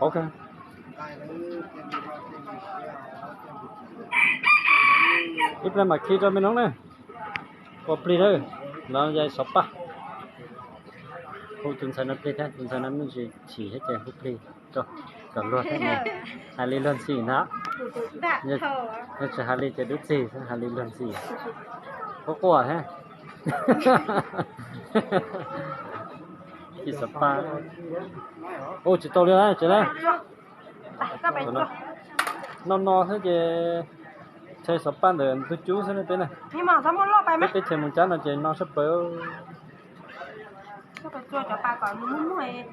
Ok. Ib pliag mam khi rau me noob na. Ua plig lawm, los yai xov paj. Hu tus ntxhais no plig thiab, tus ntxhais no me ntsis chim thiab ces hu plig rau kom luag thiab. Hais li luag ntxhi na. Yog tsis hais li ces dub txig, hais li luag ntxhi. Quaj quaj thiab. Khi xov paj. Ua tsis tau li tsev na. No no xwb ces tshais xov paj ntawm ntug cub xwb ne peb na. Peb teb chaws Moos Cab no ces no sab plaws.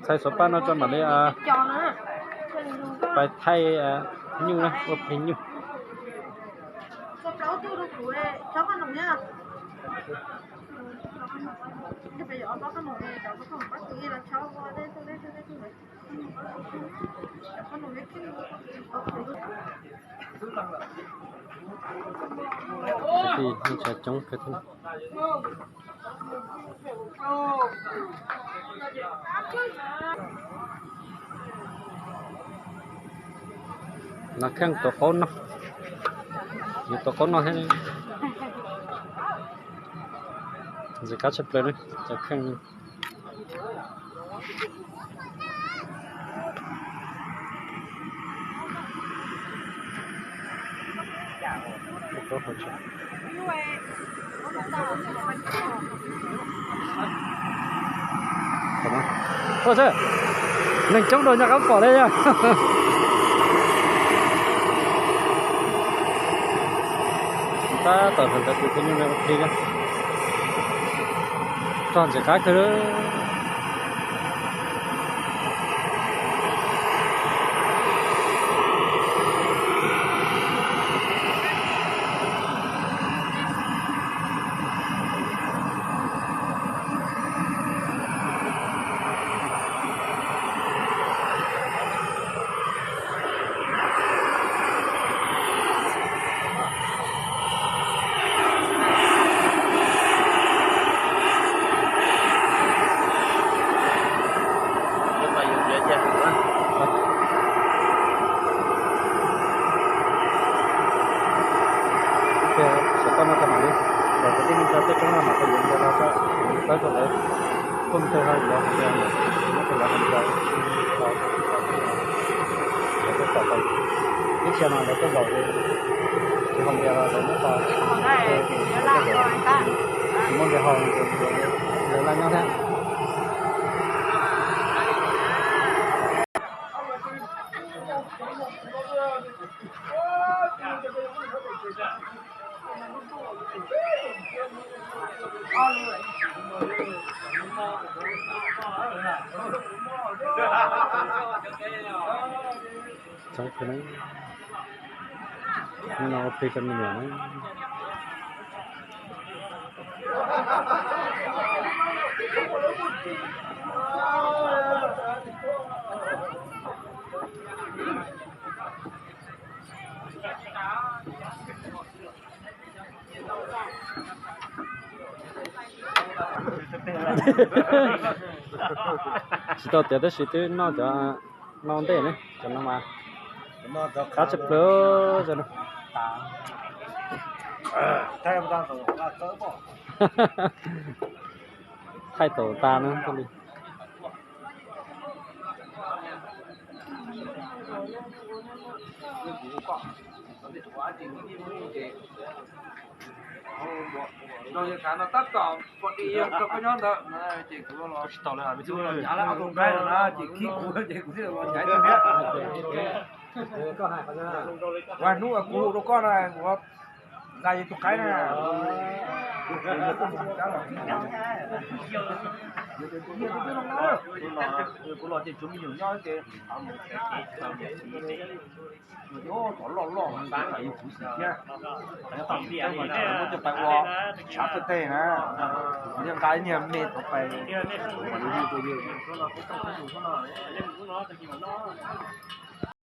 Tshais xov paj no tso mam li pais thaij nyuj na, ua plig nyuj. Cov kwv tij neej tsa coob kawg thiab. Nov kheej tuav qaub noj, nws tuav qaub noj thiab. Ntxim qab tshaj plaws na, cov kheej. Ua, neeg coob dua nyob qab pom li yog. Tab tom ntawd tus phooj ywg no ua plig, txog ntxim qab kawg. Xov tooj no tau mam li, lawv cov tib neeg tso tej roob no mam li yuav ntawd los tso, tawb rau lawv phooj ywg ho yuav hais tias muab rau lawv hais tias lawv tuaj pom tau, ib txhia mas lawv tuaj zaum tsis hais tias lawv muab tau, tsis muaj npe hau, lawv laj nyob thiab. Txhob pw na, hnub no ua plig rau me nyuam na. Tsis tau tiav tab sis twb noj cov no ntej ne, cov no mas qab tshaj plaws cov no. Thaij tau tas na thiaj li. Tab tom pom di rau koj nyob ntawd ces kuv los hnyav lawv ob tug qaib no na, ces khib kuv ces kuv thiaj los hnyav ib tug thiab. Hnub kuv lus rau koj na, kuv nqa tus qaib na. Kuv los ces tsuav me nyuam nyob ces, o, tov loj loj mas kuv xav yog kuv xwb thiab. Muab coj pais ua tshav tej tej na, kuv thiaj nqa ib niag me tov pais.